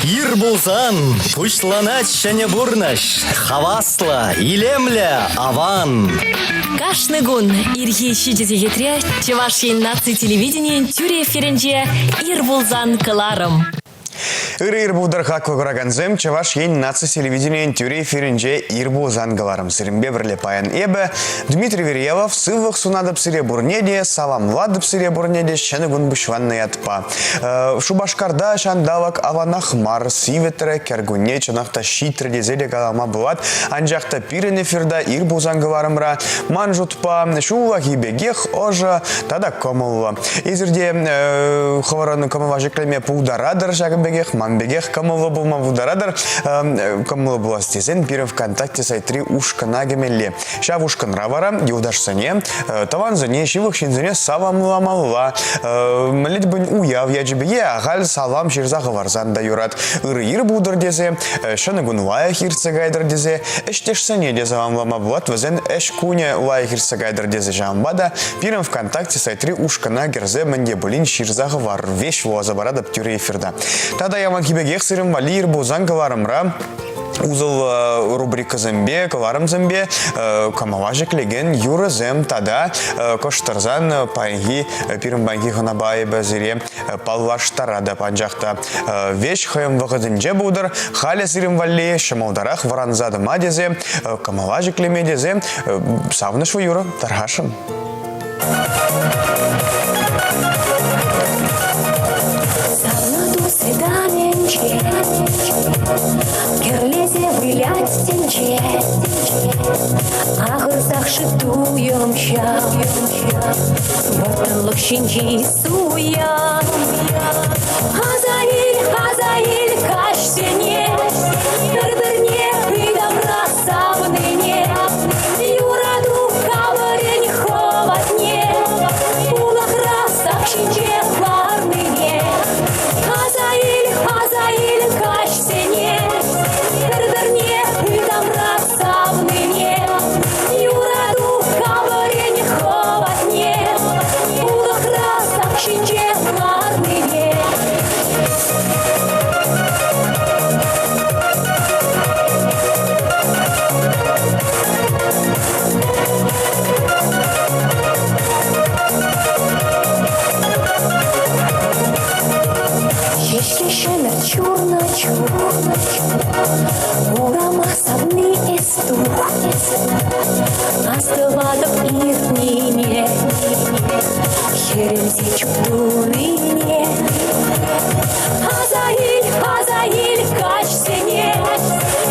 Ир пулсан пуҫланать ҫӗнӗ пурнӑҫ. Хаваслӑ, илемлӗ, аван. Кашни кун ирхи 7 сехетре Чӑваш Ен наци телевиденийӗн тӳрӗ эфирӗнче «Ир пулсан» кӑларӑм. Ырӑ ир пултӑр хаклӑ куракансем, Чӑваш Ен наци телевиденийӗн тӳрӗ эфирӗнче ир пулсан кӑларӑм. Сирӗнпе пӗрле паян эпӗ, Дмитрий Верьялов, сывлӑх сунатӑп сире пурне те, саламлатӑп сире пурне те ҫӗнӗ кун пуҫланнӑ ятпа. Шупашкарта ҫанталӑк аванах мар, сивӗтрӗ, кӗркунне чӑнах та ҫитрӗ тесе те калама пулать. Анчах та пирӗн эфирта ир пулсан кӑларӑмра, ман шутпа, ҫуллахи пекех ӑшӑ тата кӑмӑллӑ. Эсир те хӑвӑрӑн кӑмӑла ҫӗклеме пултаратӑр ҫакӑн пекех, ман пекех кӑмӑллӑ пулма пултаратӑр. Кӑмӑллӑ пулас тесен пирӗн ВКонтакте сайтри ушкӑна кӗмелле. Ҫав ушкӑнра вара юлташсене, тӑвансене, ҫывӑх ҫынсене саламламалла. Мӗнле те пулин уяв ячӗпе е ахаль салам ҫырса хӑварсан та юрать. Ырӑ ир пултӑр тесе, ҫӗнӗ кун лайӑх иртсе кайтӑр тесе, ӗҫтешсене те саламлама пулать, вӗсен ӗҫ кунӗ лайӑх иртсе кайтӑр тесе ҫавӑнпа та пирӗн ВКонтакте сайтри ушкӑна кӗрсе мӗн те пулин ҫырса хӑвар, веҫ вуласа паратӑп тӳрӗ эфирта. Тата яланхи пекех сирӗн валли ир пулсан кӑларӑмра усӑллӑ рубрикӑсемпе, кӑларӑмсемпе кӑмӑла ҫӗклекен юрӑсем тата кӑштӑрсан паянхи пирӗн паянхи хӑнапа эпӗ сире паллаштаратӑп. Анчах та веҫ хӑйӗн вӑхӑтӗнче пултӑр, халӗ сирӗн валли ҫӑмӑлтарах вӑранса тӑма тесе, кӑмӑла ҫӗклеме тесе савӑнӑҫлӑ юрӑ тархасшӑн. Савнӑ тусӗ таменче, Кӗрлесе вылять тӗнче. Ахӑрсах-ши туйӑм ҫав, Вӑрттӑнлӑх ҫинчи суя. Аса ил, аса ил каҫсене, Пӗр-пӗрне ытамра савнине, Юрату кавӑрӗн хӑватне, Улӑхра сак ҫинче ларнине. Аса ил, аса ил каҫсене, Пӗр-пӗрне ытамра савнине, Юрату кавӑрӗн хӑватне, Улӑхра сак ҫинче ларнине. Ҫеҫке ҫӗмӗрт ҫурнӑ чух, Урама савни эс тух. Астӑватӑп иртнине, Хӗрелсе чуптунине. Аса ил, аса ил каҫсене,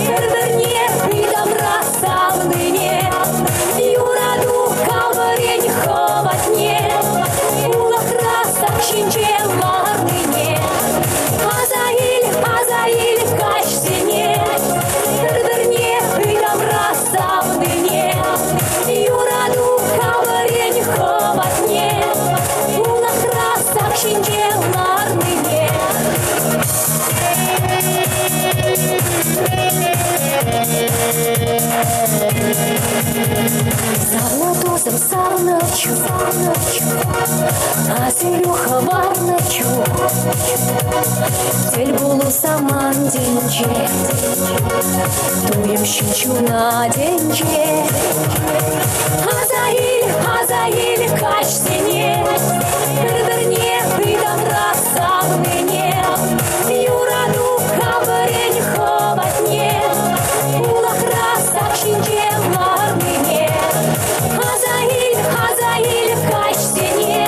Пӗр-пӗрне ытамра савнине, Юрату кавӑрен хӑватне, Улӑхра сак ҫинче ларнине. Аса ил, аса ил каҫсене, Пӗр-пӗрне ытамра савнине, Юрату кавӑрен хӑватне, Улӑхра сак ҫинче ларнине. Савнӑ тусӑм, савнӑ чун, асилӳ хӑварнӑ чух, тӗл пулу самантӗнче, туйӑм ҫын чуна тӗнче. Аса ил, аса ил каҫсене, пӗр-пӗрне ытамра савнине, юрату кавӑрӗн хӑватне, улӑхра сак ҫинче ларнине. Аса ил, аса ил каҫсене,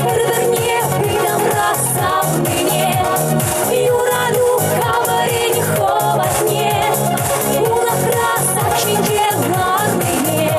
пӗр-пӗрне ытамра савнине, юрату кавӑрӗн хӑватне, улӑхра сак ҫинче ларнине.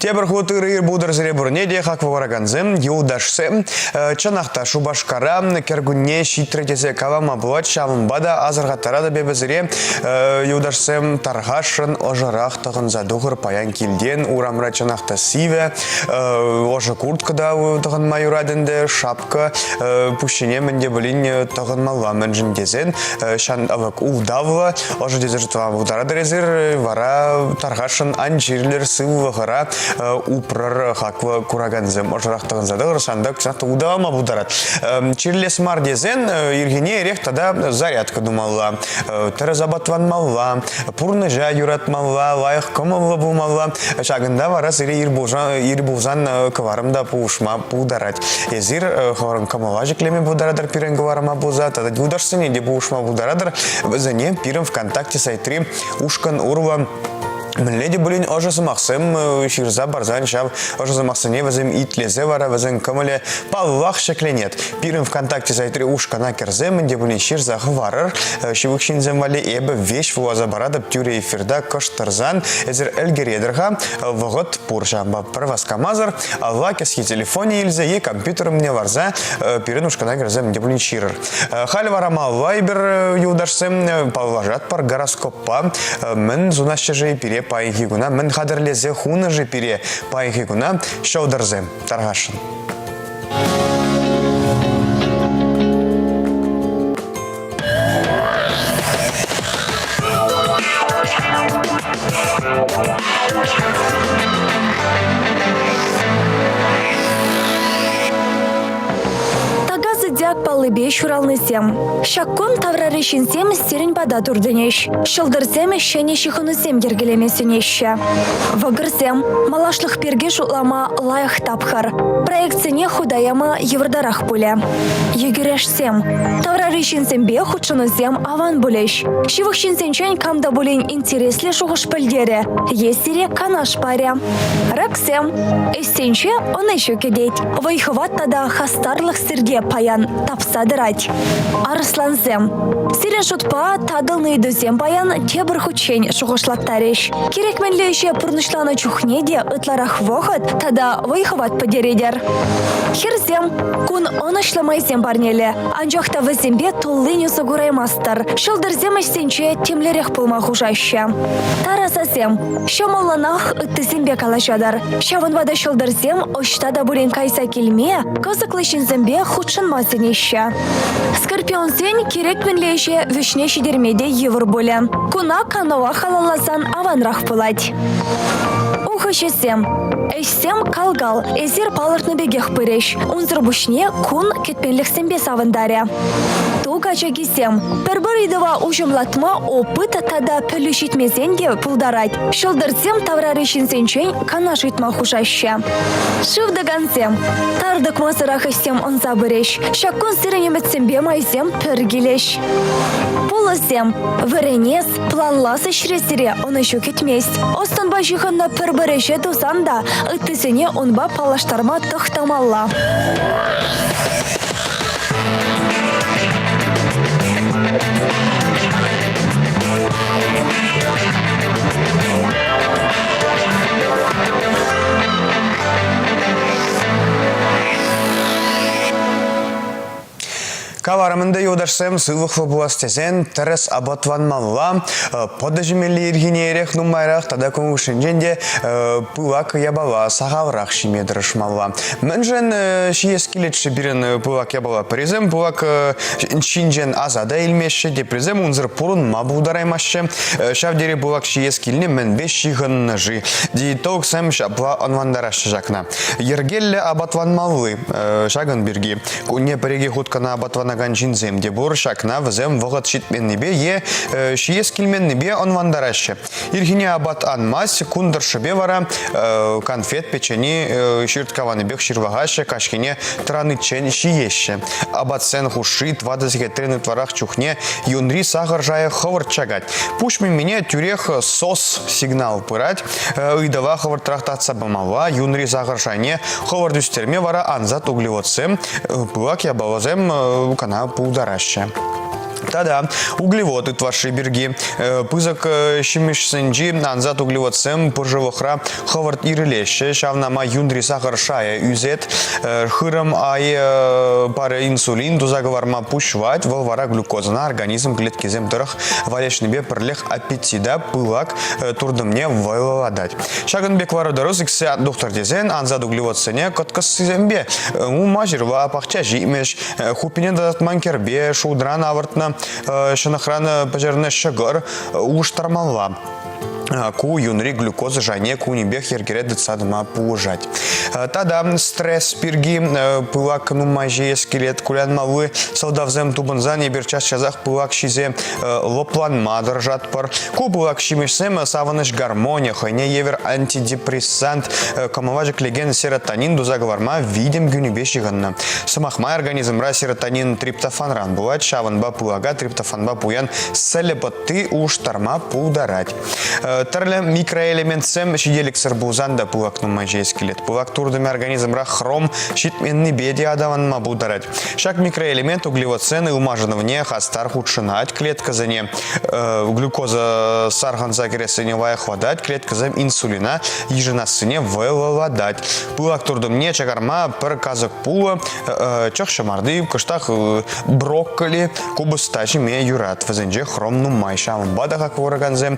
Тепӗр хут ырӑ ир пултӑр сире пурне те, хаклӑ куракансем, юлташсем. Чӑнах та Шупашкара кӗркунне ҫитрӗ тесе калама пулать, ҫавӑнпа та асӑрхаттаратӑп эпӗ сире, юлташсем, тархасшӑн ӑшӑрах тӑхӑнса тухӑр паян килтен. Урамра чӑнах та сивӗ, ӑшӑ куртка та тӑхӑнма юрать ӗнтӗ, шапка пуҫ ҫине мӗн те пулин тӑхӑнмалла. Мӗншӗн тесен ҫанталӑк ултавлӑ, ӑшӑ тесе шутлама пултаратӑр эсир, вара тархасшӑн ан чирлӗр, сывлӑхӑра упрӑр, хаклӑ куракансем. Ӑшӑрах тӑхӑнса тӑхӑр, ҫанталӑк чӑнах та улталама пултарать. Чирлес мар тесен ирхине эрех тата зарядка тумалла, тӗрӗс апатланмалла, пурнӑҫа юратмалла, лайӑх кӑмӑллӑ пулмалла. Ҫакӑнта вара сире ир пулсан, ир пулсан кӑварӑм та пулӑшма пултарать. Эсир хӑвӑрӑн кӑмӑла ҫӗклеме пултаратӑр пирӗн кӑварӑма пулса тата юлташсене те пулӑшма пултаратӑр. Вӗсене пирӗн ВКонтакте сайтри ушкӑн урлӑ мӗнле те пулин ӑшӑ сӑмахсем ҫырса парсан ҫав ӑшӑ сӑмахсене вӗсем итлесе вара вӗсен кӑмӑлӗ паллах ҫӗкленет. Пирӗн ВКонтакте сайтри ушкӑна кӗрсе мӗн те пулин ҫырса хӑварӑр. Ҫывӑх ҫынсем валли эпӗ веҫ вуласа паратӑп тӳрӗ эфирта кӑшт тӑрсан эсир ӗлкӗретӗр-ха. Вӑхӑт пур ҫавӑнпа пӗр васкамасӑр алла кӗсье телефонӗ илсе е компьютер умне ларса пирӗн ушкӑна кӗрсе мӗн те пулин ҫырӑр. Халь вара малалла эпир юлташсем паллашатпӑр гороскоппа. Мӗн сунаҫҫӗ-ши пире паянхи куна, мӗн хатӗрлесе хунӑ-ши пире паянхи куна ҫӑлтӑрсем тархасшӑн. Така зодиак паллипе ҫуралнисем. Ҫак кун таврари ҫынсем сирӗн пата туртӑнӗҫ. Ҫӑлтӑрсем ҫӗнӗ ҫыхӑнусем йӗркелеме сӗнеҫҫӗ. Вӑкӑрсем малашлӑх пирки шутлама лайӑх тапхӑр. Проектсене хута яма йывӑртарах пулӗ. Йӗкӗрешсем. Таврари ҫынсемпе хутшӑнусем аван пулӗҫ. Ҫывӑх ҫынсенчен кам та пулин интереслӗ шухӑш пӗлтерӗ е сире канаш парӗ. Раксем. Ӗҫсенче ӑнӑҫу кӗтет. Вӑй-хӑват тата хастарлӑх сирте паян тапса тӑрать. Арӑслансем. Сирӗн шутпа татӑлнӑ ыйтусем паян тепӗр хутчен шухӑшлаттарӗҫ. Кирек мӗнле ӗҫе пурнӑҫланӑ чухне те ытларах вӑхӑт тата вӑй-хӑват пӗтеретӗр. Хӗрсем, кун ӑнӑҫлӑ майсем парнелӗ, анчах та вӗсемпе туллин усӑ кураймастӑр. Ҫӑлтӑрсем ӗҫсенче темлерех пулма хушаҫҫӗ. Тарасасем, ҫӑмӑллӑнах ыттисемпе калаҫатӑр. Ҫавӑнпа та ҫӑлтӑрсем ӑҫта та пулин кайса килме, кӑсӑклӑ ҫынсемпе хутшӑнма сӗнеҫҫӗ. Скорпионсен кирек мӗнле ӗҫе вӗҫне ҫитерме те йывӑр пулӗ. Куна канӑва халалласан аванрах пулать. Ухӑҫӑсем. Ӗҫсем кал-кал, эсир палӑртнӑ пекех пырӗҫ. Унсӑр пуҫне кун кӗтменлӗхсемпе савӑнтарӗ. Ту качакисем. Пӗр-пӗр ыйтӑва уҫӑмлатма опыт тата пӗлӳ ҫитмесен те пултарать. Ҫӑлтӑрсем таврари ҫынсенчен канаш ыйтма хушаҫҫӗ. Шыв тӑкансем. Тар тӑкмасӑрах ӗҫсем ӑнса пырӗҫ. Ҫак кун сирӗн ӗмӗтсемпе майсем пӗр килӗҫ. Пулӑсем. Вӗренес, планлас ӗҫре сире ӑнӑҫу кӗтмест. Ӑс-тӑнпа ҫыхӑннӑ пӗр-пӗр ӗҫе тусан та ыттисене унпа паллаштарма тӑхтамалла. Каларӑм ӗнтӗ, юлташсем, сывлӑхлӑ пулас тесен тӗрӗс апатланмалла, пӑтӑ ҫимелли ирхине эрех нумайрах тата кун хушшинчен те пылак япала сахалрах ҫиме тӑрӑшмалла. Мӗншӗн ҫиес килет-ши пирӗн пылак япала? Пӗрисем пылак ҫинчен аса та илмеҫҫӗ, теприсем унсӑр пурӑнма пултараймаҫҫӗ. Ҫав тери пылак ҫиес килни мӗнпе ҫыхӑннӑ-ши? Диетологсем ҫапла ӑнлантараҫҫӗ ҫакна. Йӗркеллӗ апатланмалли ҫакӑн пирки. Кунне пӗр-икӗ хут кӑна апатланакан ҫынсем те пур. Ҫакна вӗсем вӑхӑт ҫитменнипе е ҫиес килменнипе ӑнлантараҫҫӗ. Ирхине апат анмасть, кун тӑршшӗпе вара конфет, печени ҫырткаланипех ҫырлахаҫҫӗ, каҫхине тӑраниччен ҫиеҫҫӗ. Апатсен хушши тӑватӑ сехетрен ытларах чухне юнри сахӑр шайӗ хӑвӑрт чакать. Пуҫ мимине тӳрех СОС сигнал пырать. Ыйтӑва хӑвӑртрах татса памалла, юнри сахӑр шайне хӑвӑрт ӳстерме вара ансат углеводсем, пылак япаласем кӑна пултараҫҫӗ. Тата углевод ытлашши пирки пысӑк ҫимӗҫсенчи ансат углеводсем пыршӑлӑхра хӑвӑрт ирӗлеҫҫӗ. Ҫавна май юнри сахӑр шайӗ ӳсет. Хырӑм ай парӗ инсулин туса кӑларма пуҫлать. Вӑл вара глюкозӑна организм клеткисем тӑрӑх валеҫнипе пӗрлех аппетита пылак туртӑмне вӑйлӑлатать. Ҫакӑн пек лару-тӑру сиксе тухтӑр тесен ансат углеводсене кӑткӑссисемпе улма-ҫырла, пахча ҫимӗҫ, Хуппине тасатман кӗрпе, шултран авӑртнӑ, ҫӑнӑхран пӗҫернӗ ҫӑкӑр улӑштармалла. Ку юнри глюкоза шайне кунӗпех йӗркере тытса тӑма пулӑшать. Тата стресс пирки пылак нумай ҫиес килет. Кулянмалли сӑлтавсем тупӑнсан эпир час-часах пылак ҫисе лӑпланма тӑрӑшатпӑр. Ку пылак ҫимӗҫсем савӑнӑҫ гормонӗ, хӑйне евӗр антидепрессант, кӑмӑла ҫӗклекен серотонин туса кӑларма витӗм кӳнипе ҫыхӑннӑ. Сӑмах май, организмра серотонин триптофанран пулать, ҫавӑнпа пылака триптофанпа пуян сӗлӗ пӑтти улӑштарма пултарать. Тӗрлӗ микроэлементсем ҫителӗксӗр пулсан та пылак нумай ҫиес килет. Пылак туртӑмӗ организмра хром ҫитменнипе те аталанма пултарать. Ҫак микроэлемент углеводсен ылмашӑнӑвне хастар хутшӑнать, клеткӑсене глюкоза сарханса кӗрессине лайӑхлатать, клеткӑсем инсулина йышӑнассине вӑйлӑлатать. Пылак туртӑмне чакарма пӗр касӑк пулӑ, чӑх ҫӑмарти, кӑштах брокколи, купӑста ҫиме юрать. Вӗсенче хром нумай, ҫавӑнпа та хак куракансем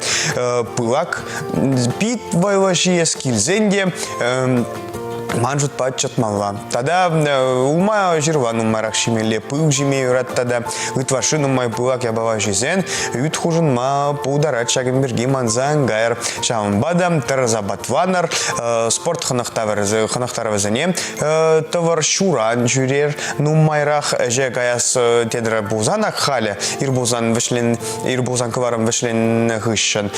пылак пит вӑйлӑ ҫиес килсен те ман шутпа чӑтмалла. Тата улма ҫырла нумайрах ҫимелле, пыл ҫиме юрать тата ытлашши нумай пылак япала ҫисен ӳт хушӑнма пултарать ҫакӑн пирки манса ан кайӑр. Ҫавӑнпа та тӑрӑс апатланӑр, спорт хӑнӑхтарӑвӗсене тӑвӑр, ҫуран ҫӳрер, нумайрах ӗҫе каяс тетӗр пулсан ак халӗ ир пулсан вӗҫлен ир пулсан кӑварӑм вӗҫленнӗ хыҫҫӑн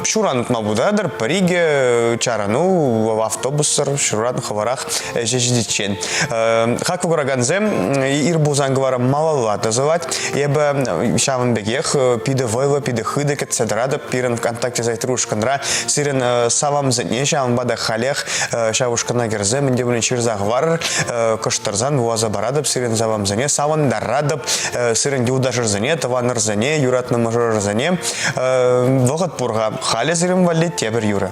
ҫуран утма пултаратӑр, пӗр-икӗ чарӑну автобуссӑр ҫуран хӑвӑрах ӗҫе ҫитиччен. Хаклӑ куракансем, ир пулсан кӑварӑм малалла тӑсӑлать. Эпӗ ҫавӑн пекех питӗ вӑйлӑ, питӗ хытӑ кӗтсе тӑратӑп пирӗн ВКонтакте сайтри ушкӑнра сирӗн саламсене, ҫавӑнпа та халех ҫав ушкӑна кӗрсе мӗн те пулин ҫырса хӑварӑр, кӑштӑрсан вуласа паратӑп сирӗн саламсене, савӑнтаратӑп. Сирӗн юлташӑрсене, тӑванӑрсене, юратнӑ мӑшӑрӑрсене вӑхӑт пур-ха. Халӗ сирӗн валли тепӗр юрӑ.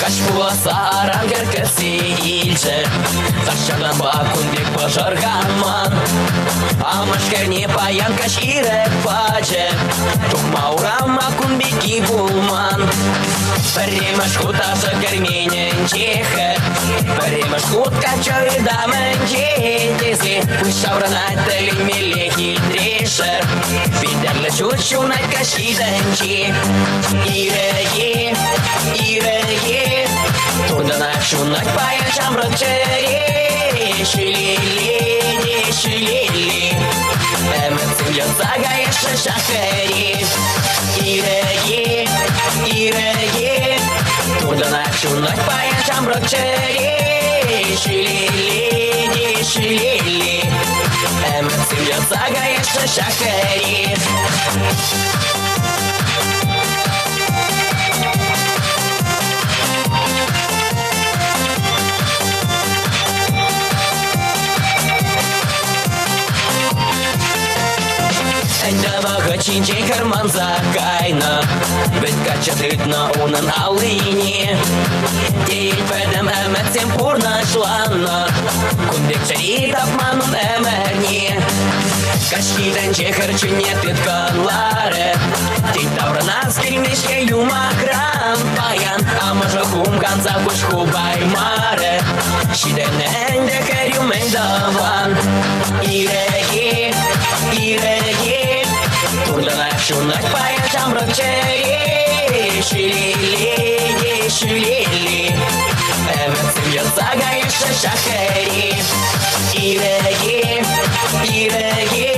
Каҫ пуласса аран кӗркесе илчӗ, Тахҫантанпа кун пек пӑшӑрханман. Амӑш хӗрне паян каҫ ирӗк пачӗ, Тухма урама кун пекки пулман. Пӗрремӗш хут ашӑ кӗрменӗнче-хӗр, Пӗрремӗш хут каччӑ ытамӗнче тесе Пуҫ ҫаврӑнать тӗлӗнмелле хитрешӗ. Питӗрлӗ ҫут ҫунать каҫхи тӗнче. Ирӗке, ирӗке, Туртӑнать ҫунать паян ҫамрӑк чӗре. Ҫӳлелле те ҫӳлелле, Ӗмӗтсем йӑтса каяҫҫӗ ҫак хӗре. Ирӗке, ирӗке, Туртӑнать ҫунать паян ҫамрӑк чӗре. Ҫӳлелле те ҫӳлелле, Ӗмӗтсем йӑтса каяҫҫӗ ҫак хӗре. Ӗнтӗ вӑхӑт ҫинчен хӗр манса кайнӑ, Вӗт каччӑ тытнӑ унӑн аллине. Тейӗн пӗтӗм ӗмӗтсем пурнӑҫланнӑ, Кун пек чӗри тапман ун ӗмӗрне. Каҫхи тӗнче хӗр чунне тыткӑнларӗ, Тен таврӑнас килмест-ҫке юмахран. Паян амӑшӗ хумханса куҫ хупаймарӗ, Ҫитӗннӗ ӗнтӗ хӗрӳ мӗн тӑван. Ирӗке, ирӗке, туртӑнать ҫунать паян ҫамрӑк чӗре. Ҫӳлелле те ҫӳлелле, ӗмӗтсем йӑтса каяҫҫӗ ҫак хӗре. Ирӗке, ирӗке,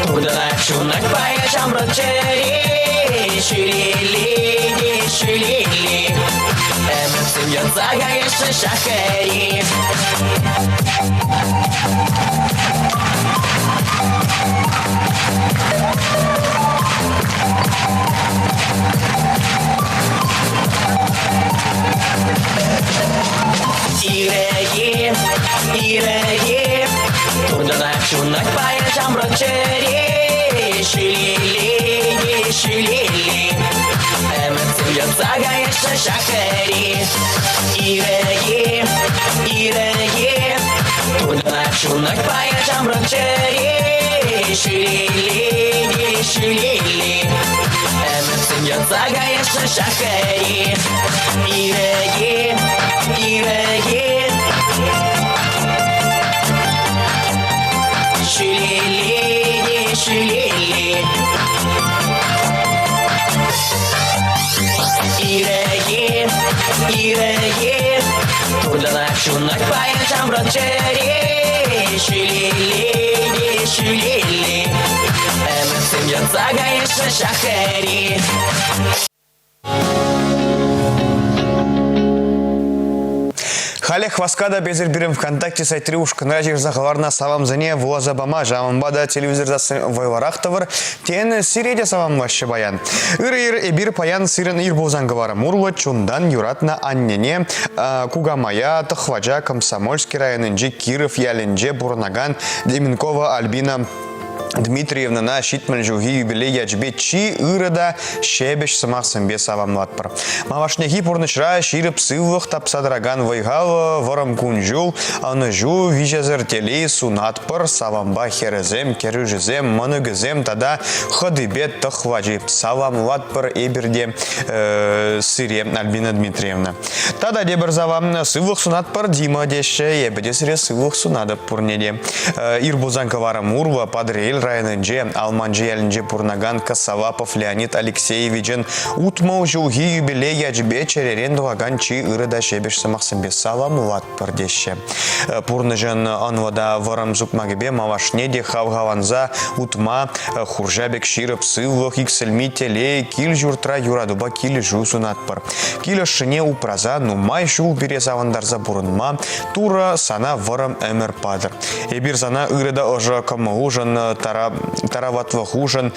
туртӑнать ҫунать паян ҫамрӑк чӗре. Ҫӳлелле те ҫӳлелле, ӗмӗтсем йӑтса каяҫҫӗ ҫак хӗре. Ҫунать паян ҫамрӑк чӗре, ҫӳлелле, ҫӳлелле. Ӗмӗтсем йӑтса каяҫҫӗ ҫак Ирӗке, ирӗке. Туртӑнать ҫунать паян ҫамрӑк чӗре, ҫӳлелле, ҫӳлелле. Ӗмӗтсем йӑтса каяҫҫӗ ҫак Ирӗке, ирӗке. Ҫӳлелле, ҫӳлелле. Ирӗке, ирӗке. Туртӑнать ҫунать паян ҫамрӑк чӗре. Ҫӳлелле, ҫӳлелле. Ӗмӗтсем йӑтса каяҫҫӗ ҫак Халех васката песӗр пирӗн ВКонтакте сайтри ушкӑнра ҫырса хӑварнӑ саламсене вуласа пама, ҫавӑнпа та телевизор сасси вӑйлӑрах тӑвӑр. Тен, сире те саламлаҫҫӗ паян. Ырӑ ир эпир паян сирӗн ир пулсан кӑларӑм урлӑ чунтан юратнӑ аннене, кукамая, Тӑхлача Комсомольски районӗнчи Киров ялӗнче пурӑнакан Деменкова Альбина Дмитриевнӑна 70 ҫулхи юбилей ячӗпе чи ырӑ та ҫепӗҫ сӑмахсемпе саламлатпӑр. Малашнехи пурнӑҫра ҫирӗп сывлӑх тапса тӑракан вӑй-хал, вӑрӑм кун-ҫул, ӑнӑҫу, виҫесӗр телей сунатпӑр. Салампа хӗрӗсем, кӗрӳшӗсем, мӑнукӗсем тата хӑтипе тӑхлачи. Саламлатпӑр эпир те э, сире, Альбина Дмитриевна. Тата тепӗр салам. Сывлӑх сунатпӑр, Дима теҫҫӗ. Эпӗ те сире сывлӑх сунатӑп пурне те. Ир пулсан кӑварӑм урлӑ Патӑрьел районӗнче Алманчӑ ялӗнче пурӑнакан Косолапов Леонид Алексеевичӑн 60 ҫулхи юбилей ячӗпе чӗререн тухакан чи ырӑ та ҫепӗҫ сӑмахсемпе саламлатпӑр теҫҫӗ. Пурнӑҫӑн ӑнлӑ та вӑрӑм сукмакӗпе малашне те хавхаланса утма хурҫа пек ҫирӗп сывлӑх, иксӗлми телей, кил-ҫуртра юратупа килӗшӳ сунатпӑр. Кил ӑшшине упраса нумай ҫул пире савӑнтарса пурӑнма Турӑ сана вӑрӑм ӗмӗр патӑр. Эпир сана ырӑ та ӑшӑ кӑмӑлушӑн, тараватлӑхушӑн,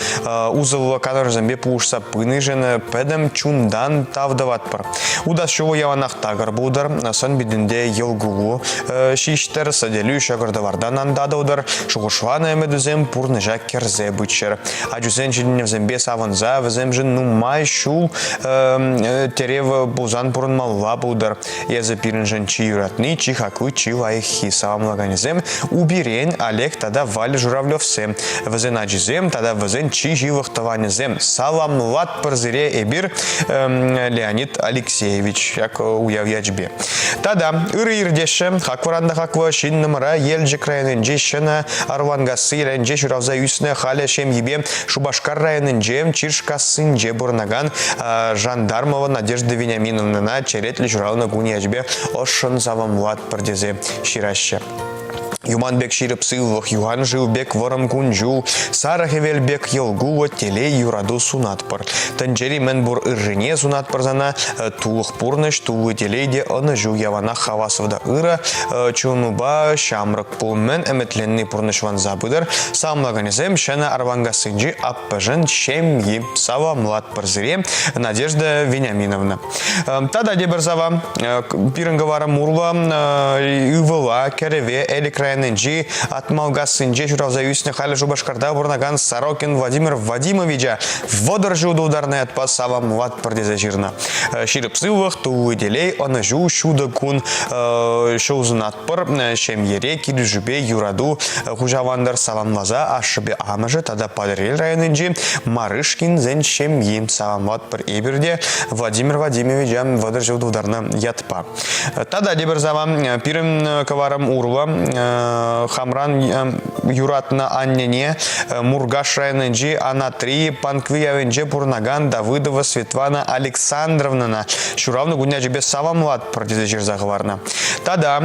усӑллӑ канашсемпе пулӑшса пынишӗн пӗтӗм чунтан тав тӑватпӑр. Утас ҫулу яланах такӑр пултӑр, сӑн-питӗнте йӑл-кулу ҫиҫтӗр, сӗтелӳ ҫӑкӑр-тӑвартан ан татӑлтӑр, шухӑшланӑ ӗмӗтӳсем пурнӑҫа кӗрсе пыччӑр. Ачусен ҫитӗнӗвӗсемпе савӑнса вӗсемшӗн нумай ҫул тӗрев пулсан пурӑнмалла пултӑр. Эсӗ пирӗншӗн чи юратни, чи хакли, чи лайӑххи. Саламлаканӗсем Упирен, Олег тата Валя Журавлевсем, вӗсен ачисем тата вӗсен чи ҫывӑх тӑванӗсем. Саламлатпӑр сире эпир, Леонид Алексеевич, ҫак уяв ячӗпе. Тата ырӑ иртеҫҫӗ, хаклӑран та хаклӑ ҫыннӑмӑра Елчӗк районӗнчи Ҫӗнӗ Арванкасси ялӗнче ҫуралса ӳснӗ халӗ ҫемйипе Шупашкар районӗнче Чиршкассинче пурӑнакан Жандармова Надежда Вениаминовнӑна черетлӗ ҫуралнӑ кун ячӗпе ӑшшӑн саламлатпӑр тесе ҫыраҫҫӗ. Юман пек ҫирӗп сывлӑх, юхан шыв пек вӑрӑм кун-ҫул, сарӑ хӗвел пек йӑл-кулӑ, телей, юрату сунатпӑр. Тӗнчери мӗн пур ыррине сунатпӑр сана, тулӑх пурнӑҫ, тулли телей те ӑнӑҫу яланах хаваслӑ та ырӑ, чунупа ҫамрӑк пул мӗн ӗмӗтленни пурнӑҫланса пытӑр. Саламлаканӗсем Ҫӗнӗ Арванкассинчи аппӑшӗн ҫемйи. Саламлатпӑр сире, Надежда Вениаминовна. Тата тепӗр сава. Пирӗн кӑварӑм урлӑ ывӑла кӗрӗве Элӗк районӗнчи Атмалкассинче ҫуралса ӳснӗ халӗ Шупашкарта пурӑнакан Сорокин Владимир Вадимовича 30 ҫул тултарнӑ ятпа саламлатпӑр тесе ҫырнӑ. Ҫирӗп сывлӑх, тулли телей, ӑнӑҫу, ҫутӑ кун ҫул сунатпӑр. Ҫемьере килӗшӳпе юрату хуҫалантӑр саламласа ашшӗпе амӑшӗ тата Патӑрьел районӗнчи Марышкинсен ҫемйи саламлатпӑр эпир те Владимир Владимировича 30 ҫул тултарнӑ ятпа. Тата тепӗр сава пирӗн кӑварӑм урлӑ хамран юратнӑ аннене Муркаш районӗнчи Анатри Панкви ялӗнче пурӑнакан Давыдова Светлана Александровнӑна ҫуралнӑ кун ячӗпе саламлатпӑр тесе ҫырса хӑварнӑ. Тата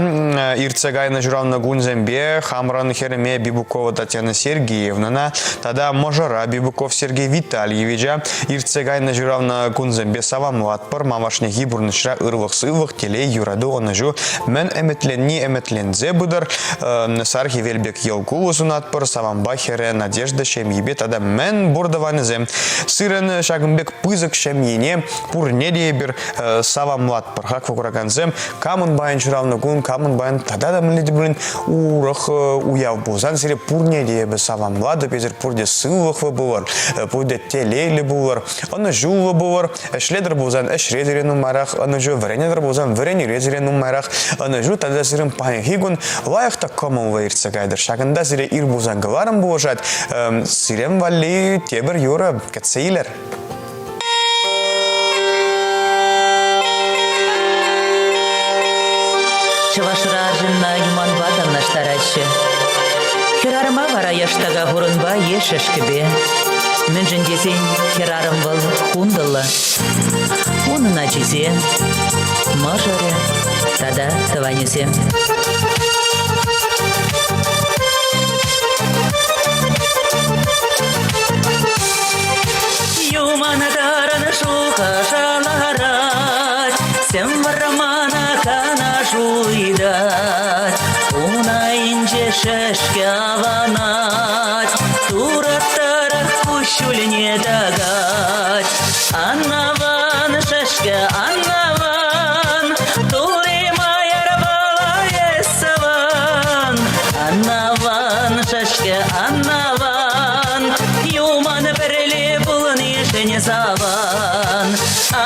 иртсе кайнӑ ҫуралнӑ кунсемпе хамран хӗрӗме Бибукова Татьяна Сергеевнӑна тата мӑшӑра Бибуков Сергей Витальевича иртсе кайнӑ ҫуралнӑ кунсемпе саламлатпӑр. Малашнехи пурнӑҫра ырлӑх-сывлӑх, телей, юрату, ӑнӑҫу мӗн ӗмӗтленни ӗмӗтленсе пытӑр. Сар хӗвел пек йӑл кулӑ сунатпӑр, саванпа хӗрӗ Надежда ҫемйипе тата мӗн пур тӑванӗсем. Сирӗн ҫакӑн пек пысӑк ҫемьене пурне те эпир саламлатпӑр. Хаклӑ куракансем, камӑн паян ҫуралнӑ кун, камӑн паян тата та мӗнле те пулин урӑх уяв пулсан сире пурне те эпӗ саламлатӑп. Эсир пурте сывлӑхлӑ пулӑр, пурте телейлӗ пулӑр, ӑнӑҫуллӑ пулӑр. Ӗҫлетӗр пулсан ӗҫре сире нумайрах ӑнӑҫу, вӗренетӗр пулсан вӗренӳре сире нумайрах ӑнӑҫу тата сирӗн паянхи кун лайӑх та кӑмӑллӑ иртсе кайтӑр. Ҫакӑнта сире ир пулсан кӑларӑм пулӑшать. Сирен валли тепӗр юрӑ кӗтсе илӗр. Чӑвашра арҫынна юманпа танлаштараҫҫӗ. Хӗрарӑма вара яштака хурӑнпа е шӗшкӗпе. Мӗншӗн тесен хӗрарӑм вӑл хунтӑллӑ. Унӑн ачисем, мӑшӑрӗ тата тӑванӗсем. Юман тарӑн шухӑша ларать, сӗм вӑрмана канаш ыйтать. Ун айӗнче шӗшкӗ аванать, тураттарах куҫҫульне тӑкать. Аннаван, шӗшкӗ, аннаван, тури майӑрпала эс саван. Аннаван, шӗшкӗ, аннаван, юман пӗрле пулнишӗн саван.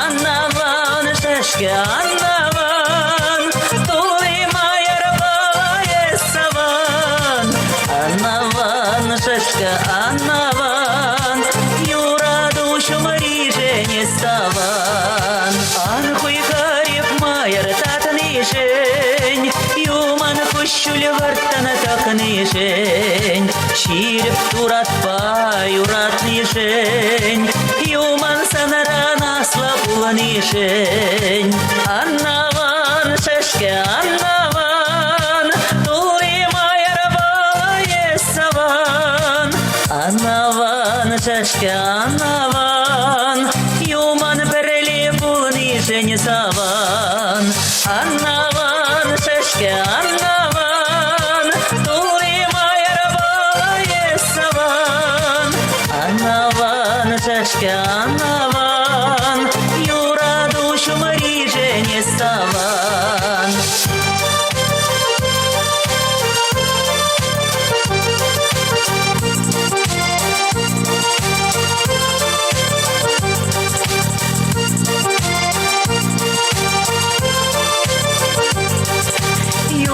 Аннаван, шӗшкӗ, аннаван, тури майӑрпала эс саван. Аннаван, шӗшкӗ, аннаван, юрату ҫумришӗн саван. Ан хуйхӑр майӑр татнишӗн, юман куҫҫуль вӑрттӑн тӑкнишӗн, ҫирӗп туратпа юратнишӗн, юман санран аслӑ пулнишӗн. Аннаван, шӗшкӗ, аннаван, тури майӑрпа эс саван. Аннаван, шӗшкӗ, аннаван, юман пӗрле пулнишӗн саван. Аннаван, шӗшкӗ, аннаван, тури майӑрпа эс саван. Аннаван, шӗшкӗ, аннаван, юрату ҫумришӗн саван.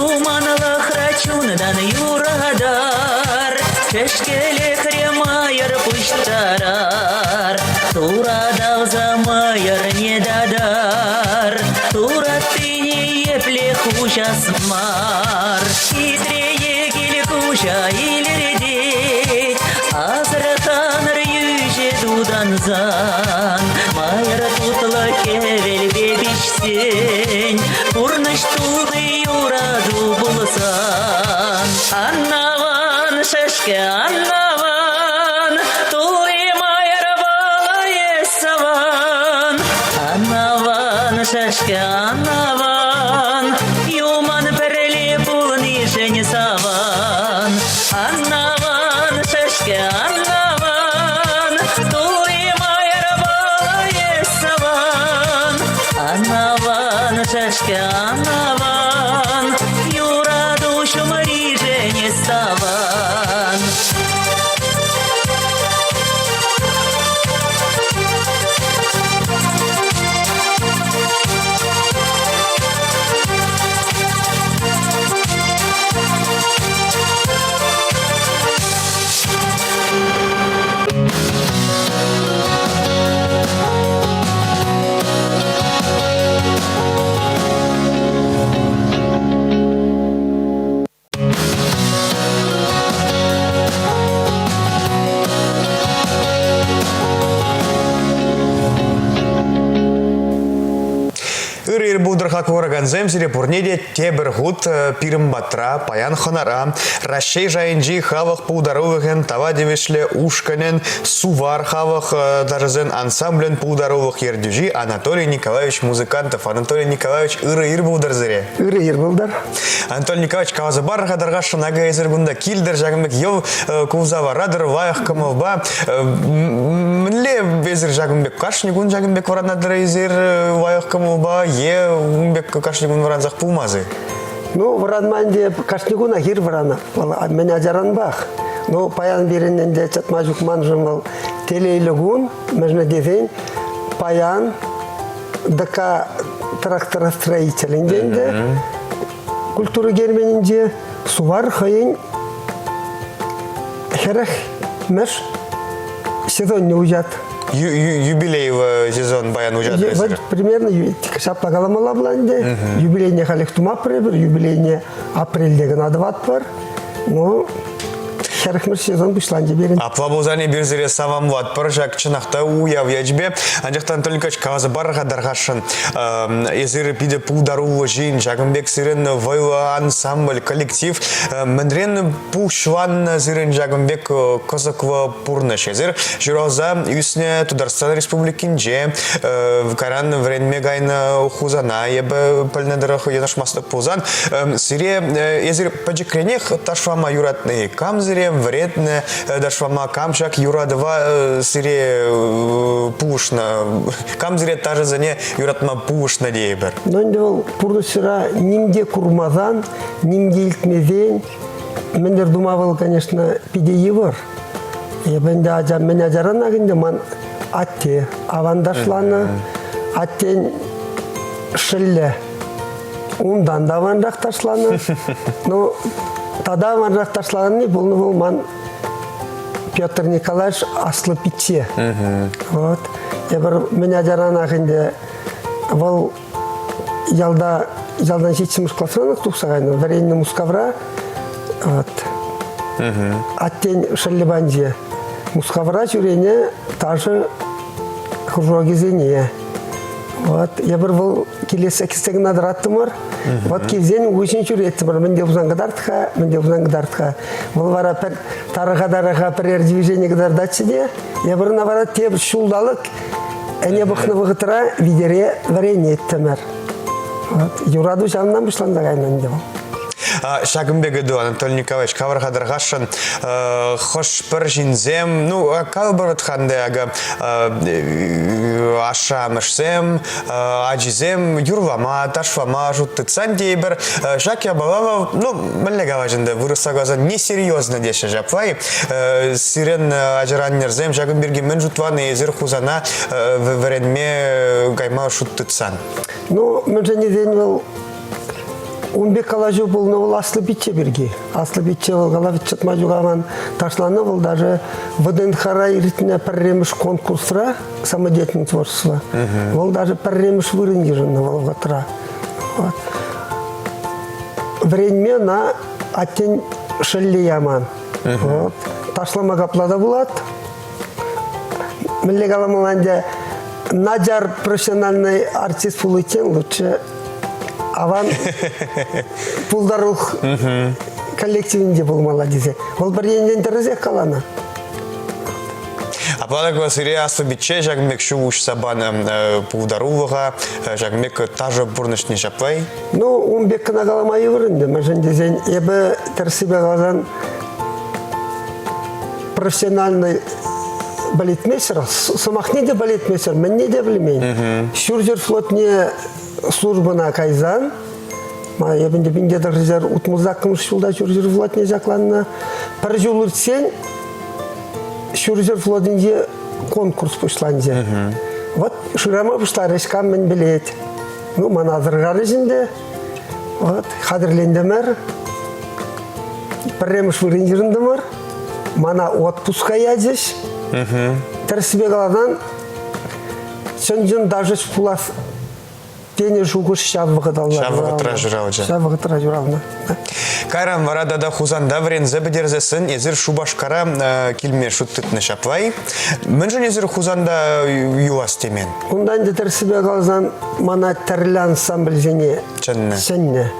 Юманлӑхра чунтан юратар, Шӗшкӗлӗхре мӑйӑр пуҫтарар, Тураталса мӑйӑрне татар, Тураттине епле хуҫас мар. Хитрее кил куҫа илӗртет, Асӑрханӑр йӳҫӗ тутансан, Майӑр тутлӑ хӗвелпе пиҫсен, Пурнӑҫ тулли юрату пулсан. Аннаван, шӗшкӗ, аннаван, тулли майӑрпа эс саван. Аннаван, шӗшкӗ, аннаван, юман пӗрле пулнишӗн саван. Аннаван, шӗшкӗ, аннаван, тулли майӑрпа эс саван. Аннаван, шӗшкӗ, аннаван, юрату ҫумришӗн саван. Ырӑ ир пултӑр хаклӑ куракансем, сире пурне те тепӗр хут пирӗн патра паян хӑнара Раҫҫей шайӗнчи халӑх пултарулӑхӗн тава тивӗҫлӗ ушкӑнӗн Сувар халӑх ташӑсен ансамблӗн пултарулӑх ертӳҫи Анатолий Николаевич Музыкантов. Анатолий Николаевич, ырӑ ир пултӑр сире. Ырӑ ир пултӑр. Анатолий Николаевич, каласа пар-ха тархасшӑн, акӑ эсир кунта килтӗр, ҫакӑн пек йӑл кулса варатӑр, лайӑх кӑмӑлпа. Мӗнле эсир ҫакӑн пек кашни кун ҫакӑн пек вӑранатӑр эсир лайӑх кӑмӑлпа е ун пек кашни кун вӑрансах пулмас-и? Ну, вӑранма ӗнтӗ кашни кунах ир вӑранап. Вӑл мӗн ачаранпах. Ну, паян пирӗн ӗнтӗ чӑтма ҫук маншӑн вӑл телейлӗ кун, мӗншӗн тесен паян ДК тракторостроителӗнче ӗнтӗ культура керменӗнче Сувар хӑйӗн 40-мӗш сезонне уҫат. Юбилейлӑ сезон паян уҫат. Вот примерно ҫапла каламалла пулать ӗнтӗ. Юбилейне халех тумаппӑр эпир, юбилейне апрельте кӑна тӑватпӑр. Ну, 40-мӗш сезон пуҫланчӗ пирӗн. Апла пулсан эпир сире саламлатпӑр ҫак чӑнах та уяв ячӗпе. Анчах та Анатолий Николаевич каласа пар-ха тархасшӑн. Эсир питӗ пултаруллӑ ҫын, ҫакӑн пек сирӗн вӑйлӑ ансамбль, коллектив. Мӗнрен пуҫланнӑ сирӗн ҫакӑн пек кӑсӑклӑ пурнӑҫ? Эсир ҫуралса ӳснӗ Тутарстан Республикинче, кайран вӗренме кайнӑ Хусана, эпӗ пӗлнӗ тӑрӑх йӑнӑшмастӑп пулсан, сире эсир пӗчӗкренех ташлама юратнӑ-и? Кам сире вӗрентнӗ ташлама? Кам ҫак юратӑва сире пулӑшнӑ? Кам сире ташӑсене юратма пулӑшнӑ тейӗпӗр? Ну, ӗнтӗ вӑл пурнӑҫра ним те курмасан, ним те илтмесен, мӗн-тӗр тума вӑл, конечно, питӗ йывӑр. Эпӗ ӗнтӗ ача, мӗн ачаранах ӗнтӗ ман атте аван ташланӑ. Аттен шӑллӗ Унтан та аванрах ташланӑ. Ну, тата аванрах ташланни пулнӑ вӑл ман Петр Николаевич аслӑ пичче. Вот. Эпир мӗн ачаранах ӗнтӗ вӑл ялта ялтан ҫиччӗмӗш класранах тухса кайнӑ, вӗреннӗ Мускавра. Вот. Аттен шӑллӗ панче. Мускавра ҫӳренӗ ташӑ кружокӗсене. Вот, эпир вӑл килессе килсе кӑна тӑраттӑмӑр. Вот килсен уҫӑн ҫӳреттӗмӗр. Мӗн те пулсан кӑтарт-ха, мӗн те пулсан кӑтарт-ха. Вӑл вара пӗр тарӑха-тарӑха пӗрер движени кӑтартатчӗ те, эпир ӑна вара тепӗр ҫулталӑк ӗне пӑхнӑ вӑхӑтра витере вӗренеттӗмӗр. Вот, юрату ҫавӑнтан пуҫланса кайнӑ ӗнтӗ вӑл. Ҫакӑн пек ыйту, Анатолий Николаевич, кавӑр-ха тархасшӑн, хӑш-пӗр ҫынсем, ну, калӑпӑр ӗнтӗ, акӑ, ашшӗ-амӑшсем, ачисем юрлама, ташлама шут тытсан тейӗпӗр, ҫак япала вӑл, ну, мӗнле калаҫ ӗнтӗ, вырӑсла каласан, несерьезно теҫҫӗ ҫапла-и? Сирӗн ачӑр-аннӗрсем ҫакӑн пирки мӗн шутланӑ эсир Хусана вӗренме кайма шут тытсан? Ну, мӗншӗн тесен вӑл Ун пек калаҫу пулнӑ вӑл аслӑ пичче пирки. Аслӑ пичче вӑл калав чӑтма ҫук аван ташланӑ вӑл даже ВДНХра иртнӗ пӗрремӗш конкурсра самодеятельное творчество. Вӑл даже пӗрремӗш вырӑн йышӑннӑ вӑл вӑхӑтра. Вот. Вӗренме ӑна аттен шӑлли яман. Вот. Ташлама капла та пулать. Мӗнле каламалла ӗнтӗ, начар профессиональный артист пуличчен лучше аван пултарулӑх коллективӗнче пулмалла тесе. Вӑл пӗр енчен тӗрӗсех каланӑ. Апла так сире аслӑ пичче ҫакӑн пек ҫул уҫса панӑ пултарулӑха, ҫакӑн пек ташӑ пурнӑҫне ҫапла-и? Ну, ун пек кӑна калама йывӑр ӗнтӗ, мӗншӗн тесен эпӗ тӗрӗссипе каласан профессиональный балетмейстер, сӑмахне те балетмейстер, мӗнне те пӗлмен. Ҫурҫӗр флотне службӑна кайсан, эпӗ ӗнтӗ пинте тӑршӗсер утмӑлсаккӑмӗш ҫулта Ҫурҫӗр флотне ҫакланнӑ. Пӗр ҫул иртсен Ҫурҫӗр флотӗнче конкурс пуҫланчӗ. Вот шырама пуҫларӗҫ, кам мӗн пӗлет. Ну, мана асӑрхарӗҫ ӗнтӗ. Вот, хатӗрлентӗмӗр. Пӗрремӗш вырӑн йышӑнтӑмӑр. Мана отпуска ячӗҫ. Тӗрӗссипе каласан, чӑн-чӑн ташӑҫ пулас. тенӗ шухӑш ҫав вӑхӑталла. Ҫав вӑхӑтра ҫуралчӗ. Ҫав вӑхӑтра ҫуралнӑ. Кайран вара тата Хусанта вӗренсе пӗтерсессӗн эсир Шупашкара килме шут тытнӑ ҫапла-и? Мӗншӗн эсир Хусанта юлас темен? Унта ӗнтӗ тӗрӗссипе каласан мана тӗрлӗ ансамбльсене чӗннӗ. Чӗннӗ.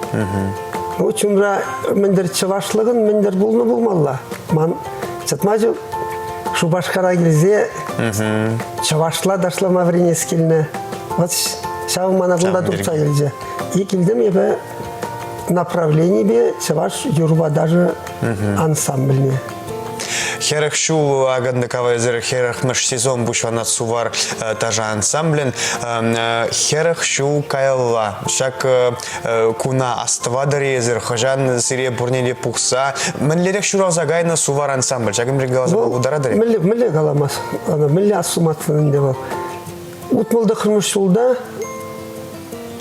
Ну, чунра мӗн-тӗр чӑвашлӑхӑн мӗн-тӗр пулнӑ пулмалла. Ман чӑтма ҫук. Шупашкара килсе чӑвашла ташлама вӗренес килнӗ. Вот ҫав мана кунта туртса килчӗ. И килтӗм эпӗ направленипе чӑваш юрӑпа ташӑ ансамбльне. 40 ҫул акӑннӑ кавайсӑр 40-мӗш сезон пуҫланать Сувар ташӑ ансамблӗн. 40 ҫул каялла ҫак куна астӑватӑр-и эсир? Хӑҫан сире пурне те пухса мӗнлерех ҫуралса кайнӑ Сувар ансамбль? Ҫакӑн пирки каласа пултаратӑр-и? Мӗнле, мӗнле каламас? Мӗнле астумастӑн ӗнтӗ вӑл? 69-мӗш ҫулта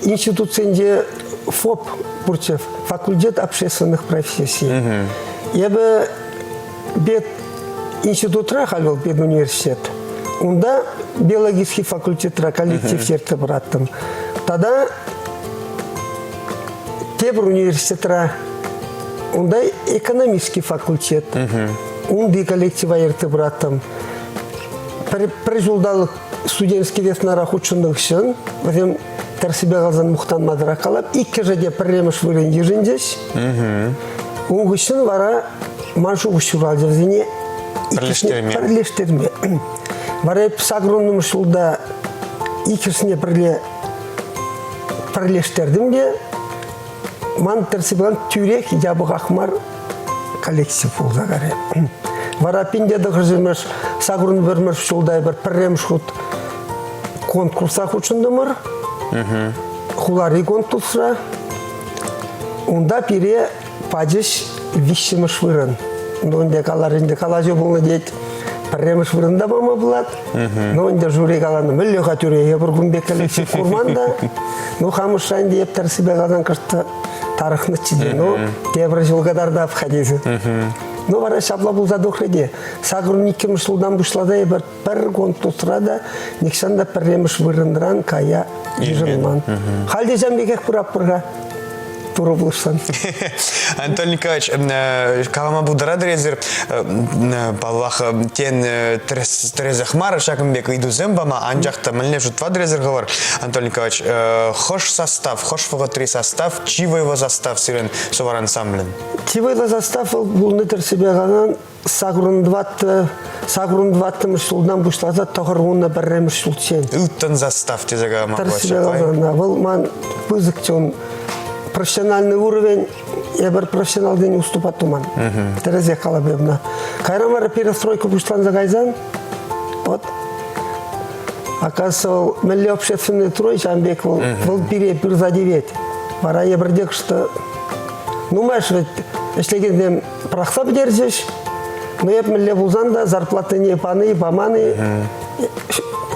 институтсенче ФОП пурччӗ, факультет общественных профессий. Эпӗ пед институтра, халь вӑл педуниверситет, унта биологический факультетра коллектив ертсе пыраттӑм. Тата тепӗр университетра унта экономический факультет, унти коллектива ертсе пыраттӑм. Пӗр ҫулталӑк студентский веснара хутшӑннӑ хыҫҫӑн вӗсем тӗрӗссипе каласан мухтанмасӑрах калап, иккӗшӗ те пӗрремӗш вырӑн йышӑнчӗҫ. Ун хыҫҫӑн вара ман шухӑш ҫуралчӗ вӗсене пӗрлештерме. Пӗрлештерме. Вара эп сакӑрвуннӑмӗш ҫулта иккӗшне пӗрле пӗрлештертӗм те ман тӗрӗссипе каласан тӳрех япӑхах мар коллектив пулса карӗ. Вара 1900 сакӑрвунпӗрмӗш ҫулта эпир пӗрремӗш хут конкурса хутшӑнтӑмӑр. Хулари конкурсра. Унта пире пачӗҫ виҫҫӗмӗш вырӑн. Ну, ӗнтӗ калар, ӗнтӗ калаҫу пулнӑ тет. Пӗрремӗш вырӑнта пама пулать. Ну, ӗнтӗ жюри каланӑ, мӗнле-ха тӳре, эпир кун пек коллектив курман та. Ну, хамӑрша ӗнтӗ эп тӗрӗссипе каласан кӑшт тарӑхнӑччӗ те. Ну, тепӗр ҫул кӑтартап-ха тесе. Ну, вара ҫапла пулса тухрӗ те. 82-мӗш ҫултан пуҫласа эпир пӗр конкурсра та нихҫан та пӗрремӗш вырӑнран кая йышӑнман. Халь те ҫавӑн пекех пыратпӑр-ха. Турӑ пулӑшсан. Анатолий Николаевич, калама пултаратӑр эсир, паллах, тен, тӗрӗсех мар ҫакӑн пек ыйтусем пама, анчах та мӗнле шутлатӑр эсир хӑвӑр, Анатолий Николаевич, хӑш состав, хӑш вӑхӑтри состав, чи вӑйлӑ состав сирӗн Сувар ансамблӗн? Чи вӑйлӑ состав вӑл пулнӑ тӗрӗссипе каласан, 84-мӗш ҫултан пуҫласа 91-мӗш ҫулччен. Ылтӑн состав тесе калама пулать. Вӑл ман пысӑк чун профессиональный уровень эпир профессионалсене уступать туман. Тӗрӗсех калап эпна. Кайран вара перестройка пуҫланса кайсан, вот, оказывается, вӑл мӗнле общественный строй ҫавӑн пек вӑл, вӑл пире пырса тивет. Вара эпир те что нумай вӗт ӗҫлекенсем пӑрахса пӗтерчӗҫ. Но эп мӗнле пулсан та зарплатине пани, памани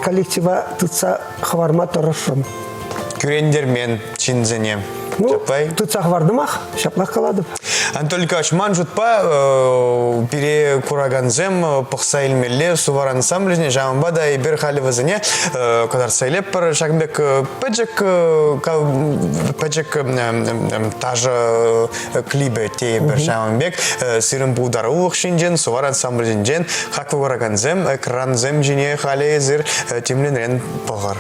коллектива тытса хӑварма тӑрӑшрӑм. Кӳрентермен ҫынсене. Ну, тытса хӑвартӑмах, ҫаплах калатӑп. Анатолий Николаевич, ман шутпа, пире куракансем пӑхса илмелле Сувар ансамблӗсене, ҫавӑнпа та эпир халӗ вӗсене кӑтартса илетпӗр. Ҫакӑн пек пӗчӗк пӗчӗк ташӑ клипӗ тейӗпӗр ҫавӑн пек. Сирӗн пултарулӑх ҫинчен, Сувар ансамблӗсенчен хаклӑ куракансем экрансем ҫине халӗ эсир тимлӗнрен пӑхӑр.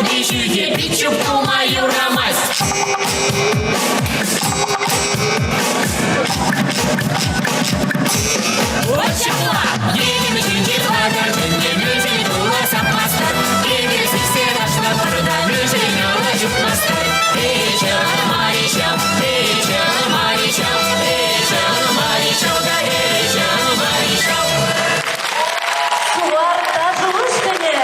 Ути ҫӳхе пит чуптума юрамасть. Вот ҫапла, йӗтем ҫинче пакӑр тӗнче мӗншӗн тула сапмастӑр? Эпир сиксе ташлатпӑр та мӗншӗн алла ҫупмастӑр? Эй, ҫав, май ҫав, эй, ҫав, май ҫав, эй, ҫав, май ҫав та, эй, ҫав, май ҫав. Сувар ташӑ ушкӑнӗ!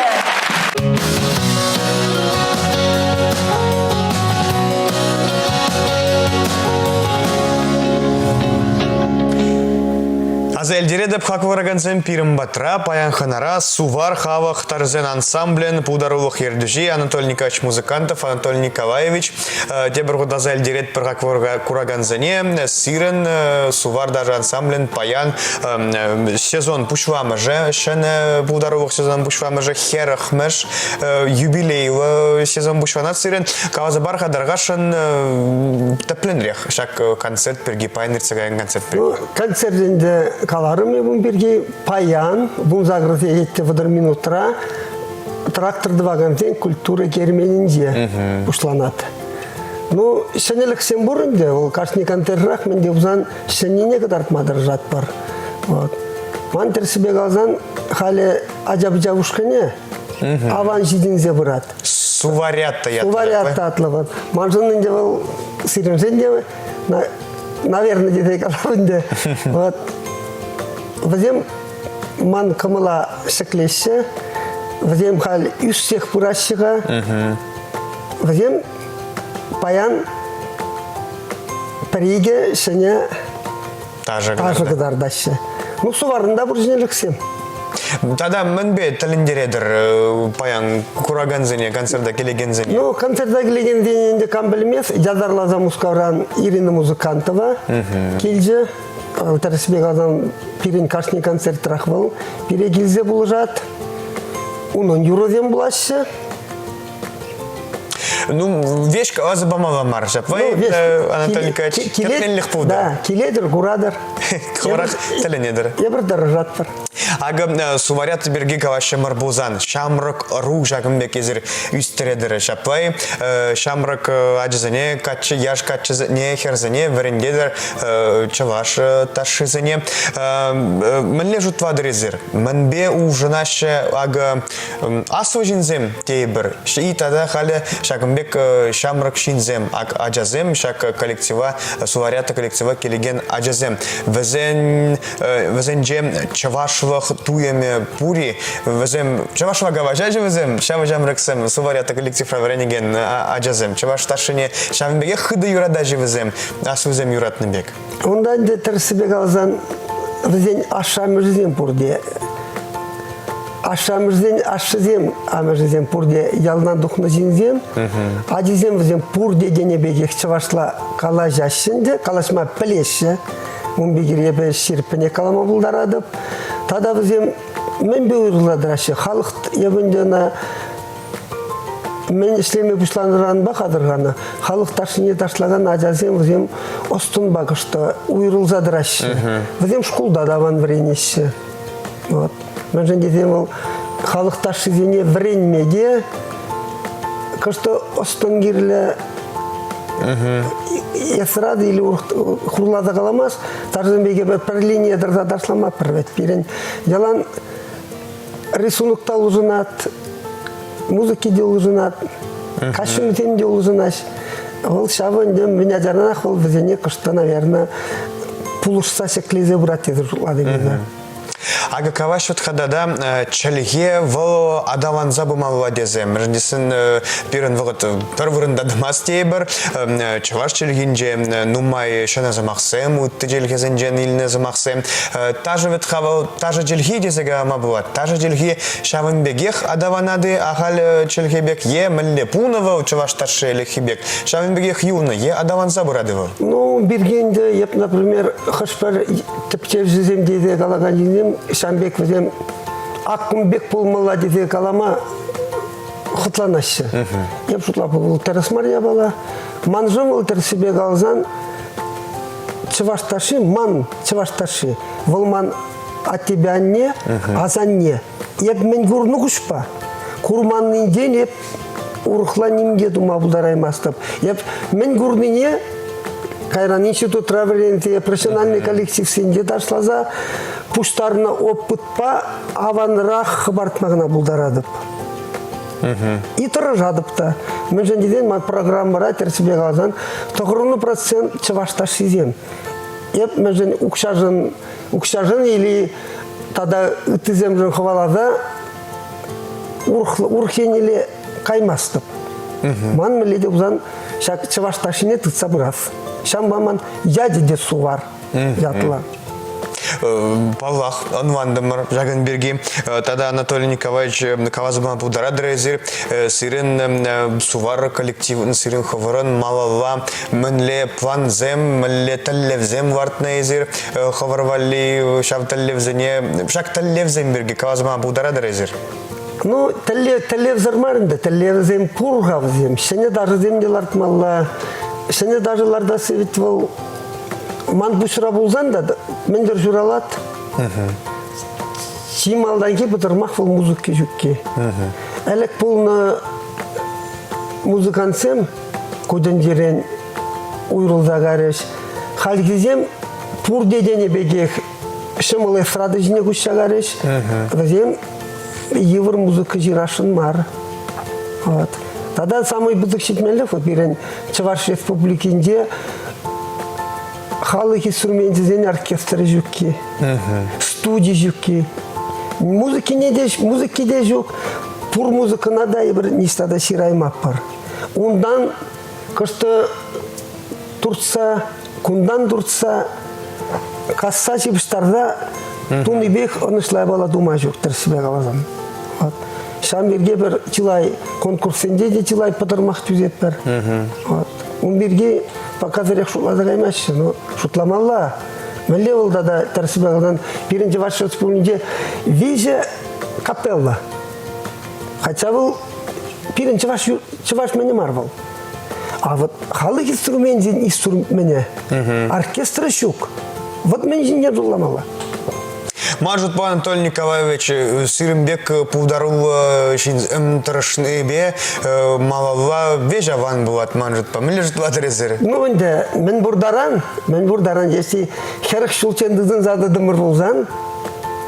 Аса илтеретӗп, хаклӑ куракансем, пирӗн патра паян хӑнара Сувар халӑх тарсен ансамблӗн пултарулӑх ертӳҫи Анатолий Николаевич Музыкантов, Анатолий Николаевич. Э, тепӗр хут аса илтеретпӗр хаклӑ куракансене, сирӗн э, Сувар ташӑ ансамблӗн паян э, сезон пуҫламӑшӗ, ҫӗнӗ пултарулӑх сезон пуҫламӑшӗ хӗрӗхмӗш юбилейлӑ сезон пуҫланать сирӗн. Каласа пар-ха тархасшӑн тӗплӗнрех ҫак концерт пирки, паян иртсе каякан концерт пирки. Ну, концерт ӗнтӗ каларӑм эп ун пирки. Паян вунсакӑр сехет 30 минутра трактор тӑвакансен культура керменӗнче пуҫланать. Ну, ҫӗнӗлӗхсем пур ӗнтӗ. Вӑл кашни концертрах мӗн те пулсан ҫӗннине кӑтартма тӑрӑшатпӑр. Вот. Ман тӗрӗссипе каласан, халӗ ача-пӑча ушкӑнӗ аван ҫитӗнсе пырать. Суварята ятлӑ. Суварята ятлӑ вӑл. Маншӑн ӗнтӗ вӑл сирӗншӗн те, наверное, тесе калап ӗнтӗ. Вот. Вӗсем ман кӑмӑла ҫӗклеҫҫӗ. Вӗсем халь ӳссех пыраҫҫӗ-ха. Вӗсем паян пӗр-икӗ ҫӗнӗ ташӑ, ташӑ кӑтартаҫҫӗ. Ну, суварӑн та пур ҫӗнӗлӗхсем. Тата мӗнпе тӗлӗнтеретӗр э, паян куракансене, концерта килекенсене? Ну, концерта килекенсене ӗнтӗ кам пӗлмест, ятарласа Мускавран Ирина Музыкантова килчӗ. Тӗрӗссипе каласан, пирӗн кашни концертрах вӑл пире килсе пулӑшать. Унӑн юрӑсем пулаҫҫӗ. Ну, вещь каласа памалла мар ҫапла, ну, вещь, Анатолий Николаевич, тӗплӗнлӗх пултӑр. Да, килетӗр, куратӑр. Хӑвӑрах тӗлӗнетӗр. Эпир тӑрӑшатпӑр. Акӑ суварят пирки калаҫҫӑмӑр пулсан, ҫамрӑк ӑру ҫакӑн пек эсир ӳстеретӗр ҫапла-и? Ҫамрӑк ачасене, каччӑ, яш каччӑсене, хӗрсене вӗрентетӗр чӑваш ташшисене. Мӗнле шутлатӑр эсир? Мӗнпе улшӑнаҫҫӗ акӑ Аслӑ ҫынсем тейӗпӗр. И тата халӗ ҫакӑн пек ҫамрӑк ҫынсем, ачасем ҫак коллектива, Суварята коллектива килекен ачасем. Вӗсен вӗсенче чӑвашлӑх туйӑмӗ пур-и? Вӗсем чӑвашла калаҫаҫҫӗ вӗсем, ҫав ҫамрӑксем Суварята коллективра вӗренекен ачасем. Чӑваш ташшине ҫавӑн пекех хытӑ юратаҫҫӗ вӗсем, аслисем юратнӑ пек. Унта ӗнтӗ тӗрӗссипе каласан, вӗсен ашшӗ-амӑшӗсем пурте. Ашшӗ-амӑшӗсен ашшӗсем, амӑшӗсем пурте ялтан тухнӑ ҫынсем. Ачисем вӗсем пурте тенӗ пекех чӑвашла калаҫаҫҫӗ ӗнтӗ, калаҫма пӗлеҫҫӗ. Ун пекки эпӗ ҫирӗппӗнех калама пултаратӑп. Тата вӗсем мӗнпе уйрӑлса тӑраҫҫӗ? Халӑх эпӗ ӗнтӗ ӑна Мӗн ӗҫлеме пуҫланӑранпа хатӗр-ханӑ халӑх ташшине ташлакан ачасем вӗсем ӑс-тӑнпа кӑшта уйрӑлса тӑраҫҫӗ. Вӗсем шкулта та аван вӗренеҫҫӗ. Вот. Мӗншӗн тесен вӑл халӑх ташшисене вӗренме те кӑшта ӑс-тӑн кирлӗ. Эстрада или хурласа каламас, ташӑсем пек эпӗ пӗр линие тӑрса ташламастпӑр вӗт. Пирӗн ялан рисунок та улшӑнать, музыки те улшӑнать, костюмсем те улшӑнаҫ. Вӑл ҫавӑ ӗнтӗ мӗн ачаранах вӑл вӗсене кӑшта, наверное, пулӑшса ҫӗклесе пырать тесе шутлатӑп эпӗ. Акӑ калаҫ вӗт-ха тата чӗлхе вӑл аталанса пымалла тесе. Мӗншӗн тесен пирӗн вӑхӑт пӗр вырӑнта тӑмасть тейӗпӗр. Чӑваш чӗлхинче нумай ҫӗнӗ сӑмахсем, ытти чӗлхесенчен илнӗ сӑмахсем. Ташӑ вӗт-ха вӑл ташӑ чӗлхи тесе калама пулать. Ташӑ чӗлхи ҫавӑн пекех аталанать-и ахаль чӗлхе пек е мӗнле пулнӑ вӑл чӑваш ташши ӗлӗкхи пек, ҫавӑн пекех юлнӑ е аталанса пырать-и вӑл? Ну, пирки ӗнтӗ эп, например, хӑш-пӗр тӗпчевҫӗсем тесе калакан ҫынсем ҫавӑн пек вӗсем ак кун пек пулмалла тесе калама хӑтланаҫҫӗ. Эп шутлап, вӑл тӗрӗс мар япала. Маншӑн вӑл тӗрӗссипе каласан чӑваш ташши ман чӑваш ташши. Вӑл ман аттепе анне, асанне. Эп мӗн курнӑ куҫпа, курманнинчен эп. Урӑхла ним те тума пултараймастӑп. Эп мӗн курнине кайран институтра вӗренсе, профессиональный коллективсенче ташласа пуҫтарнӑ опытпа аванрах хӑпартма кӑна пултаратӑп. И тӑрӑшатӑп та. Мӗншӗн тесен ман программӑра тӗрӗссипе каласан 90% чӑваш ташшисем. Эп мӗншӗн укҫашӑн, укҫашӑн или тата ыттисемшӗн хӑваласа урӑх еннелле каймастӑп. Ман мӗнле те пулсан ҫак чӑваш ташшине тытса пырас. Ҫавӑнпа ман ячӗ те Сувар ятлӑ. Паллах, ӑнлантӑмӑр ҫакӑн пирки. Тата Анатолий Николаевич каласа пама пултаратӑр эсир. Сирӗн Сувар коллективӑн, сирӗн хӑвӑрӑн малалла мӗнле плансем, мӗнле тӗллевсем лартнӑ эсир хӑвӑр валли ҫав тӗллевсене, ҫак тӗллевсем пирки каласа пама пултаратӑр эсир? Ну, тӗллевсӗр мар ӗнтӗ, тӗллевсем пур-ха вӗсем. Ҫӗнӗ ташӑсем те лартмалла. Ҫӗнӗ ташӑ лартасси ведь вӑл ман пуҫра пулсан та мӗн-тӗр ҫуралать. Чи малтанхи пӑтӑрмах вӑл музыки ҫукки. Ӗлӗк пулнӑ музыкантсем ку тӗнчерен уйрӑлса карӗҫ. Хальхисем пурте тенӗ пекех ҫӑмӑл эстрада ҫине куҫса карӗҫ. Вӗсем йывӑр музыка ҫырасшӑн мар. Вот. Тата самый пысӑк ҫитменлӗх вот пирӗн Чӑваш Республикинче халӑх инструменчӗсен оркестрӗ ҫукки, студи ҫукки. Музыкине те, музыки те ҫук, пур музыкӑна та эпир ниҫта та ҫыраймастпӑр. Унтан кӑштӑ туртса, кунтан туртса, касса ҫыпӑҫтарса тунипех ӑнӑҫлӑ япала тума ҫук, тӗрӗссипе каласан. Вот. Ҫавӑн пирки пӗр чылай конкурссенче те чылай пӑтӑрмах тӳсетпӗр. Вот. Ун пирки показӑрех шутласа каймаҫҫӗ, но шутламалла. Мӗнле вӑл тата тӗрӗссипе каласан, пирӗн Чӑваш Республикинче виҫӗ капелла. Хотя вӑл пирӗн чӑваш, чӑваш мӗнӗ мар вӑл. А вот халӑх инструменчӗн инструменӗ оркестра ҫук. Вот мӗн ҫинчен шутламалла. Ман шутпа, Анатолий Николаевич, сирӗн пек пултаруллӑ ҫын тӑрӑшнипе малалла веҫ аван пулать ман шутпа. Мӗнле шутлатӑр эсир? Ну ӗнтӗ мӗн пур таран, мӗн пур таран, если 40 ҫулччен тытӑнса тӑтӑмӑр пулсан,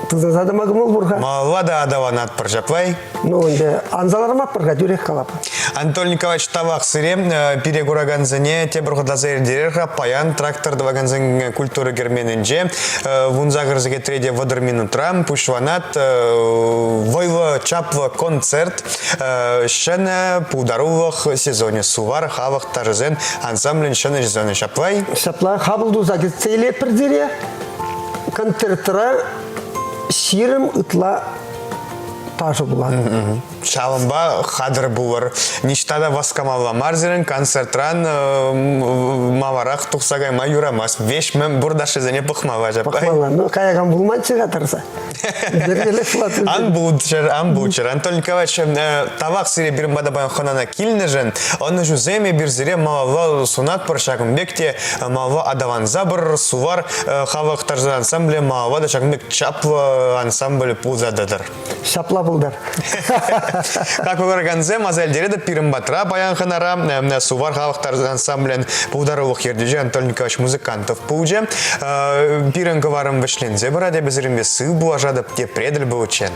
тытӑнса тӑма кӑмӑл пур-ха. Малалла та аталанатпӑр ҫапла-и? Ну, ӗнтӗ анса лармастпӑр-ха, тӳрех калап. Анатолий Николаевич, тавах сире. Пире куракансене тепӗр хут аса илтерер-ха. Паян трактор тӑвакансен культура керменӗнче 18 сехетре те 30 минутра пуҫланать вӑйлӑ, чаплӑ концерт. Ҫӗнӗ пултарулӑх сезонӗ Сувар халӑх ташӑсен ансамблӗн ҫӗнӗ сезонӗ ҫапла-и? Ҫапла хапӑл туса кӗтсе илетпӗр сире. Концертра 20 ытла ташӑ пулать. Ҫавӑнпа хатӗр пулӑр. Ниҫта та васкамалла мар сирӗн концертран маларах тухса кайма юрамасть. Веҫ мӗн пур ташшисене пӑхмалла ҫапла. Пӑхмалла. Ну, каякан пулманччӗ-ха тӑрса. Ан пулччӑр, ан пулччӑр. Антон Николаевич, тавах сире пирӗн пата паян хӑнана килнӗшӗн. Ӑнӑҫусем эпир сире малалла сунатпӑр ҫакӑн пек те малалла аталанса пырӑр. Сувар халӑх ташӑ ансамблӗ малалла та ҫакӑн пек чаплӑ ансамбль пулса тӑтӑр. Ҫапла пултӑр. Как куракансем аса илтеретӗп пирӗн патра паян хӑнара Сувар халӑх ансамблӗн пултарулӑх ертӳҫи Антон Николаевич Музыкантов пулчӗ. Пирӗн кӑварӑм вӗҫленсе пырать, эпӗ сирӗнпе сыв пулашатӑп, тепре тӗл пуличчен.